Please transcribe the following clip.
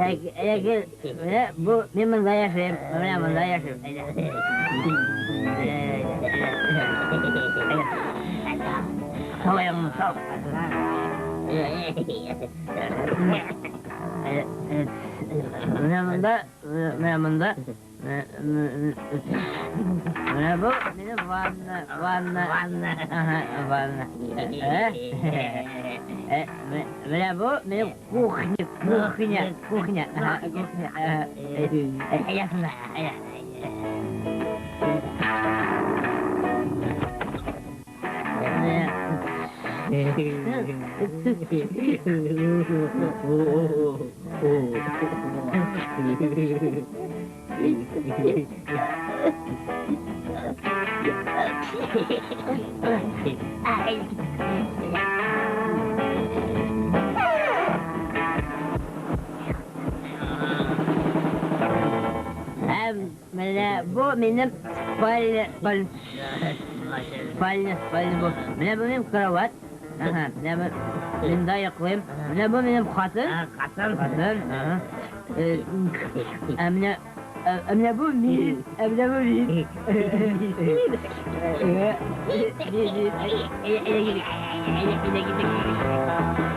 Әйдә, менә бу мин монда яшим, менә монда яшим. Әйдә. Сал аягыңны, сал. Менә монда, менә монда. Менә бу минем ванна, ванна. Ванна. Ага, ванна. Менә бу минем кухня, кухня, кухня. Ага, кухня. Әйдә шунда, әйдә. Һәм менә бу минем спальня, спальня, спальня, спальня бу. Менә бу минем кровать. Ага, менә бу монда йоклыйм. Менә бу минем хатын. Хатын. Хатын, ага. Ә менә ә менә бу мин, ә менә бу мин. Мин, мин.